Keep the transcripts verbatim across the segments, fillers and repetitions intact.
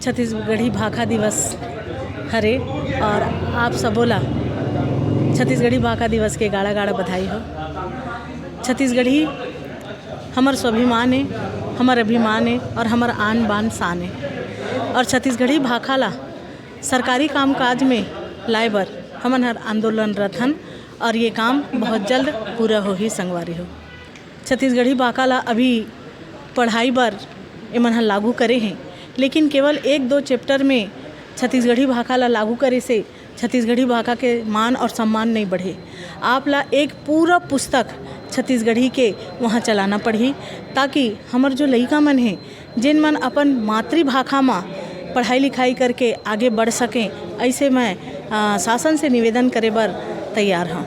छत्तीसगढ़ी भाखा दिवस हरे और आप सबो ला छत्तीसगढ़ी भाखा दिवस के गाड़ा गाड़ा बधाई हो। छत्तीसगढ़ी हमर स्वाभिमान ए, हमर अभिमान ए और हमर आन बान शान ए। और छत्तीसगढ़ी भाखा ला सरकारी कामकाज में लाए बर हमन हर आंदोलनरत हन और ये काम बहुत जल्द पूरा होही संगवारी हो। छत्तीसगढ़ी भाखा ला अभी पढ़ाई बर एमन ह लागू करे हे, लेकिन केवल एक दो चैप्टर में छत्तीसगढ़ी भाखा ला लागू करे से छत्तीसगढ़ी भाखा के मान और सम्मान नहीं बढ़े। आप ला एक पूरा पुस्तक छत्तीसगढ़ी के वहाँ चलाना पड़ही, ताकि हमर जो लइका मन हे, जेन मन अपन मातृभाखा म पढ़ाई लिखाई करके आगे बढ़ सकें, ऐसे मैं, अ, शासन से निवेदन करे बर तैयार हूँ।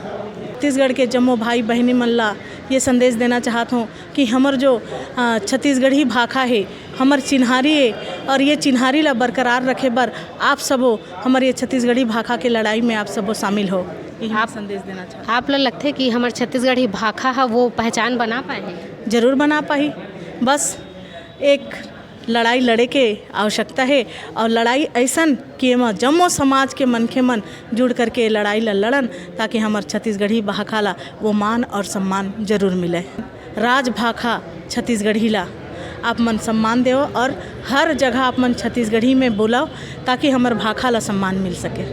छत्तीसगढ़ के जम्मो भाई बहिनी मन ला ये संदेश देना चाहत हूँ कि हमर जो, अ, छत्तीसगढ़ी भाखा हे, हमर चिन्हारी हे और ये चिन्हारी ला बरकरार रखे बर आप सबो हमर ये छत्तीसगढ़ी भाखा के लड़ाई में आप सबो शामिल हो। यही मैं आप संदेश देना चाहत हूँ। आप ला लगथे कि हमर छत्तीसगढ़ी भाखा ह वो पहचान बना पाए हे? जरूर बना पाही। बस एक लड़ाई लड़े के आवश्यकता हे और लड़ाई ऐसन कि एमा जम्मो समाज के मनखे मन जुड़ करके लड़ाई ला लड़न, ताकि हमर छत्तीसगढ़ी भाखा ला वो मान और सम्मान जरूर मिले। राजभाखा छत्तीसगढ़ी ला आप मन सम्मान देव और हर जगह आप मन छत्तीसगढ़ी में बोलव, ताकि हमर भाखा ला सम्मान मिल सके।